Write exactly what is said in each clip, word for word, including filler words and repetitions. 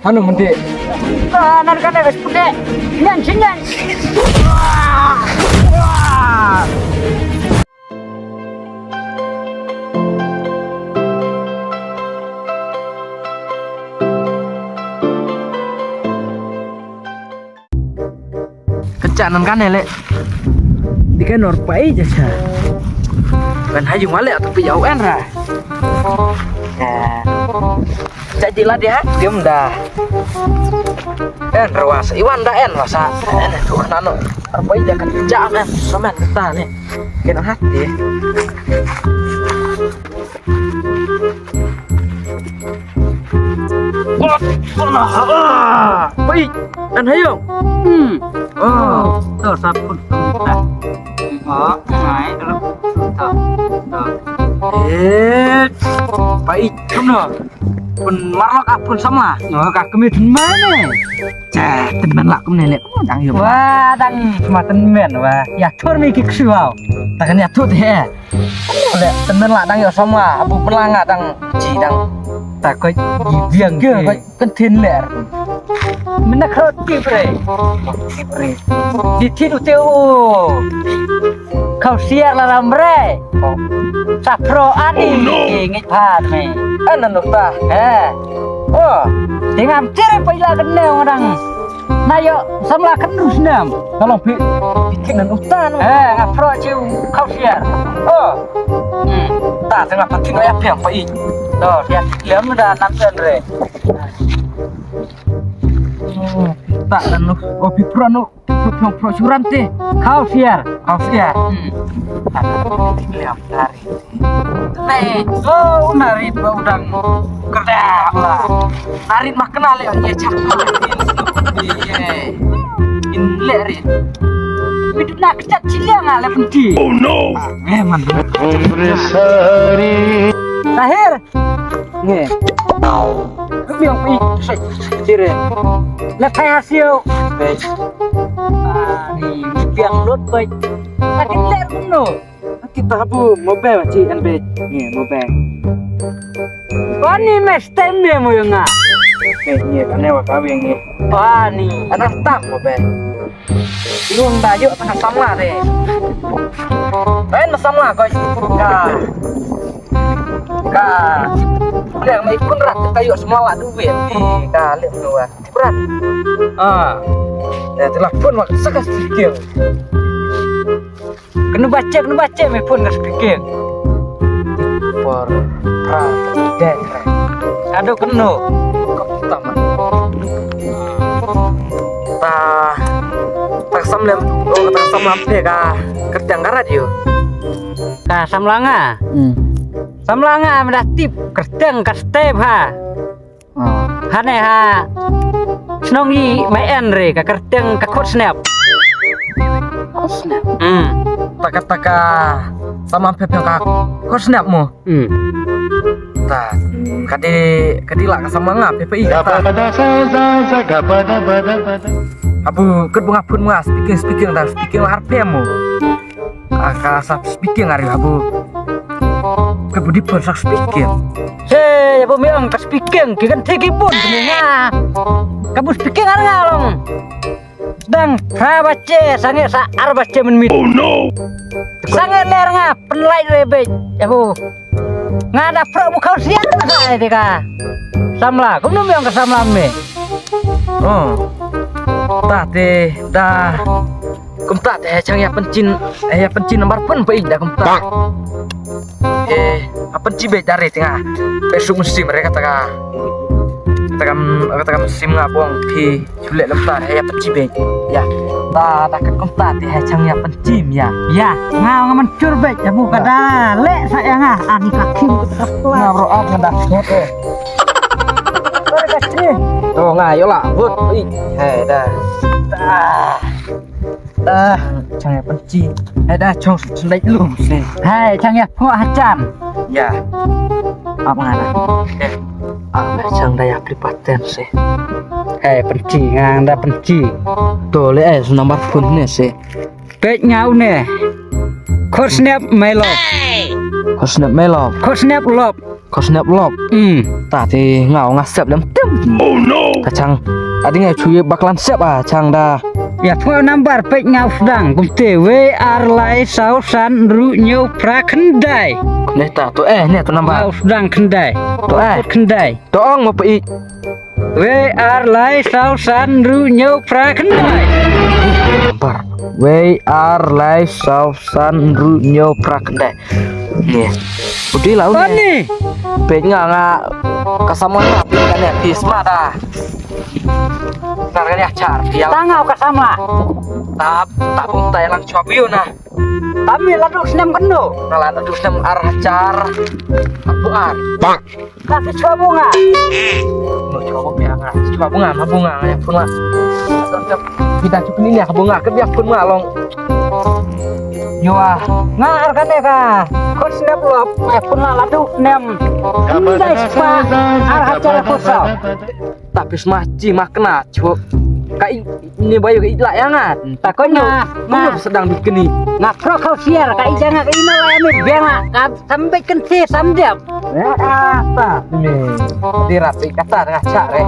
Hanu mynta? Ah, nan kan ada sepede. Nyan, sini, nyan. Kynja nan kane le. Di kan nor pai ja cha. Kan ha jung wale atau pi jauh en ra. Eh. Cha ji la dia, diam dah. En ra wasa, iwan da en wasa. En tu nano. Arpai ja kan ja en, samen ta ni. Kena hati. Oi, an hayong. Hmm. Oh, to sap pun ta. Oh, ngai, to. To. Eh, pai, kumno? Pun marlok apun sama. Oh, ka kemi tun mane. Cha, tun man lak kumne le. Dang yo. Wa, dang ma tun men wa. Ya tur mi ki ksuau. Ta kan ya tut he. Le, tynmen la dang ïoh samla, abu pynlang nga dang ji dang. Ta koit gi biang ke koit kyntien ler. Mynta khrot tip re. Tip re. Di tip u tip u. Khau siar la ram re. Sa pro ani. Ngit phat me. An nan ta. He. Oh. Tingam chere pa ila kene dang. Na ïoh samla kynru snem. Ka long phi, phi kit nan uta no. Eh, nga pro jiu khau siar. Oh. Hmm. Ta tengah patin ïa piang pa i. To, dia lem da nan ten re. Oh, ta nan no. Oh, phi pro no. Phi pro pro suran te. Khau siar. Khau siar. Hmm. Ta lem dari. Te, oh, narit ba u dang kyrda la. Narit ma kena le ïa chak. Ye. In le rit. Bit na kecak ciliang le penti. Oh no. Eh, man. Tahir. Nge. Biang pi sek dire. Le thai hasio. Be. Ah, ni biang lut be. Takin le no. Kita habu mobile ci an be. Nge mobile. Ani mes tem be mo nga. Be nge kane wa ka be nge. Ani. Ana tam mobile. Yung da yo ta samla de. Ben samla ko ka. Ka. Dia mai kun rat ta yo samla duit. Ka le no wa. Rat. Ah. Ya telah pun wa saka sikil. Kena baca, kena baca me phone ka speaker. Por pra dek. Aduh kena. Kau pertama. Ta ta samlem, oh ta samlem te ka kerjang ka radio. Ka samlanga. Hmm. Samlanga meda tip kerjang ka step ha. Hane ha. Snong i mai en re ka kerteng ka khot snap. Khot snap. Hmm. Taka taka sama phe phe ka khot snap mo. Hmm. Ta. Kadi kadi la ka sama nga phe phe i kata. Abu ket bunga phun bunga speaking speaking da speaking la arpem mo. Aka sap speaking ari habu. Ka budi pun sap speaking. He, ya bu miang ka speaking ki kan tiki pun ni nga. Ka bu speaking ar nga long. Dang ha bache sange sa ar bache men mit. Oh no. Sange ler nga penlai rebej. Ya bu. Nga da pro bu kau siang sa ai deka. Samla, kum nu miang ka samla me. Oh. Ta te da. Kumta te he chang ya pencin, he ya pencin nomor pun pe da kumta. Eh, apa ci be dari tengah. Besok musim mereka taka. Taka taka musim ngabong pi chule lemta he ya peci be. Ya. Ta ta ka kumta te he chang ya pencin ya. Ya, nga nga mencur be ya bu kada le sa ya nga ani kakim ku taka pla. Nga bro ak nda. Oke. To nga yo la but. He da. Ah, chang ya penci. Hai da chong sendai lum sih. Hai chang ya pok hacan. Ya. Apa ngana? Eh. Apa chang da ya pripaten sih. Hai penci ngan da penci. To le eh nomor pun ni sih. Pek ngau ne. Khot snap mai lop. Khot snap mai lop. Khot snap lop. Khot snap lok. Hmm. Ta te nga nga sep lem tem. Oh no. Ka chang. Adi nga chui baklan sep ah chang da. Ïa pho number pek nga u sdang kumte wei ar lai saw san ru ñiew phra khyndai. Ne ta to eh ne to number. Nga u sdang khyndai. To eh. Khyndai. To ong mo pek. Wei ar lai saw san ru ñiew phra khyndai. Bar. Wei ar lai saw san ru ñiew phra khyndai. Ni. Udah lah ni. Ani. Pek nga nga ka sama nga pek kan ya pis ma da. Nar kan ya char dia. Tangau ka sama. Tap tap um tai lang chop yu na. Tapi ladu snem kendo. Nah ladu snem ar char. Abu ar. Pak. Ka ki chwa bunga. No chwa bunga nga. Chwa bunga ma bunga nga pun la. Kita chuk ni ni bunga ke biak pun ma long. Yo ah. Nga ar kane ka. Khot snap lop. Eh pun la ladu nem. Ndai spa. Ar hajar khot sa. Tapi sma chi ma kena chwa. Ka i ni bayu ka i la ya nga. Ta ko nga. Nga sedang bikini. Nga pro kau siar ka i janga ka i na la ya mi biang ka. Sampai kenti samjap. Ya apa? Ni. Di rap i kata dengan chak eh.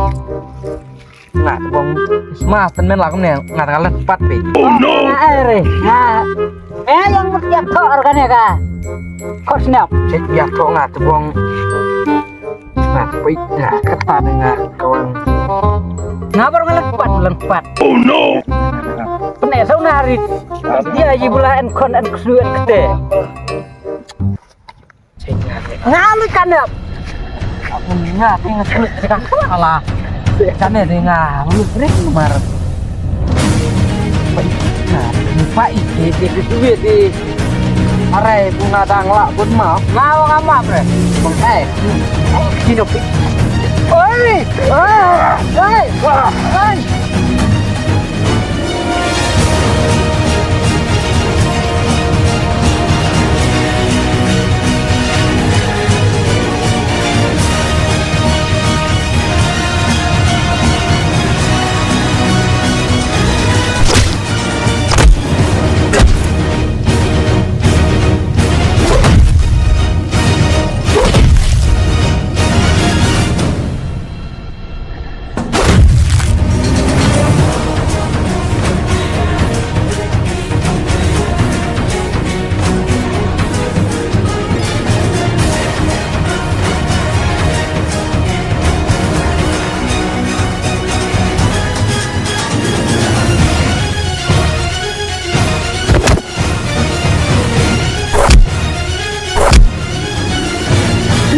Nga tebong sma ten men la kumne nga tengah lepat pi. Oh no. Nga eh re. Nga. Eh yang dia kok organe ka. Kok snap. Cek dia kok nga tebong. Nga pi nga kata nga kawan. Nga baru nga lepat lepat. Oh no. Pene sauna hari. Dia ji bula en kon en ksnu en kete. Nga lu kanep. Aku nga ti nga klik dekat kepala. Kane de nga lu rik mar. Pai. Pai ke ke duit di. Arai bunga dang la bun mau. Ngau ngama pre. Bengkai. Kino pi. Oi. Oi. Oi.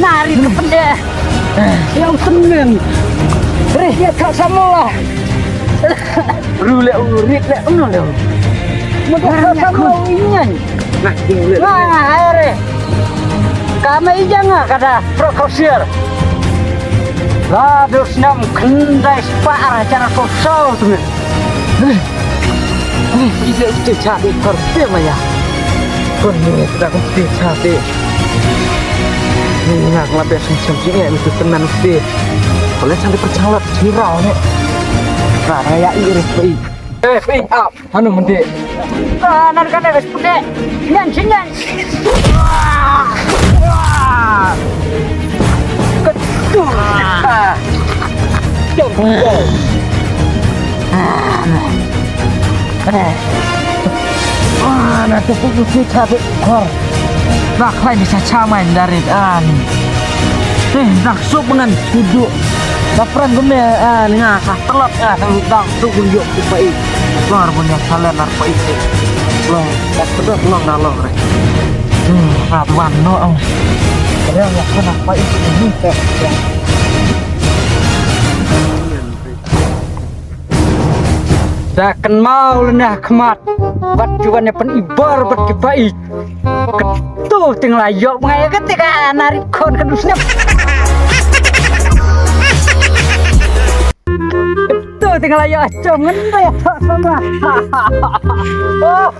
Nari pende. Yang seneng. Rih ya tak sama lah. Ru le rit le unu le. Mudah tak sama inyan. Nah, ding le. Nah, ayo re. Kami ijanga kada prokosir. Ladu snam khyndai spah acara kosong tu. Ide uti chati kor te maya. Kon ni kita uti chati. Ni ngak la bes sem sem ni itu tenan uti. Boleh sampai percaya chirau ni. Nah, raya iri pi. Eh, pi up. Hanu menti. Ah, nan kan ada sepede. Nyan sinan. Ketul. Ah. Jom. Ah, nah. Eh. Ah, na tu tu tu tu tu. Hor. Ba khlai ni sa cha mai ndarit an. Eh, dak sup ngan tudu. Ba pran gum ne an nga ka telat nga ka dang sup gun yok tu pai. Lar punya salah nar pai. Long, dak pedot long dah long re. Hmm, rat wan no ang. Yang yak kena pai ni. Da kynmaw lynda khmat bad ki wan ïa pyn-i bor bad ki paid. Katu ting la ïoh ngai katu ka nari khon ka dusnep. Katu ting la ïoh chong ngan da ïa thok sama. Oh.